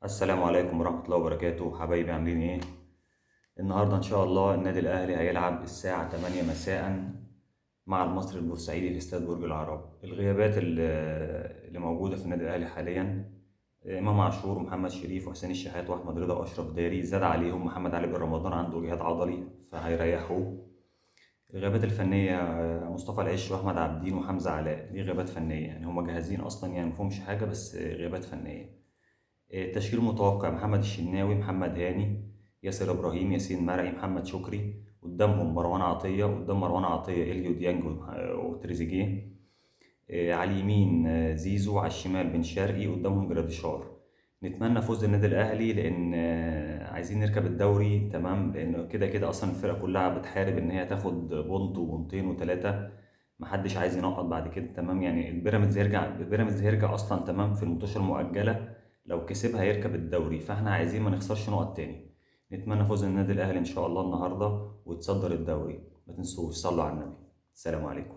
السلام عليكم ورحمة الله وبركاته. حبايبي عاملين ايه؟ النهاردة ان شاء الله النادي الاهلي هيلعب الساعة 8 مساء مع المصري البورسعيدي في استاد برج العرب. الغيابات اللي موجودة في النادي الاهلي حاليا: امام عاشور ومحمد شريف وحسين الشحات واحمد رضا واشرف داري، زاد عليهم محمد علي بن رمضان عنده اجهاد عضلي فهيريحوه. الغيابات الفنية مصطفى العش واحمد عبدين وحمزة علاء، دي غيابات فنية، يعني هما جاهزين اصلا، يعني مفهومش حاجة بس غيابات فنية. التشكيل المتوقع: محمد الشناوي، محمد هاني، ياسر ابراهيم، ياسين مرعي، محمد شكري، قدامهم مروان عطيه، قدام مروان عطية اليو ديانج وتريزيجيه، على اليمين زيزو، على الشمال بن شرقي، قدامهم جراديشار. نتمنى فوز النادي الاهلي لان عايزين نركب الدوري، تمام؟ لان كده كده اصلا الفرقة كلها بتحارب ان هي تاخد بونت وبونتين وثلاثه، محدش عايز ينقط بعد كده، تمام؟ يعني البيراميدز هيرجع، البيراميدز هيرجع اصلا، تمام؟ في الماتشات المؤجلة لو كسبها يركب الدوري، فاحنا عايزين ما نخسرش نقط تاني. نتمنى فوز النادي الاهلي ان شاء الله النهارده ويتصدر الدوري. ما تنسوش صلوا على النبي. السلام عليكم.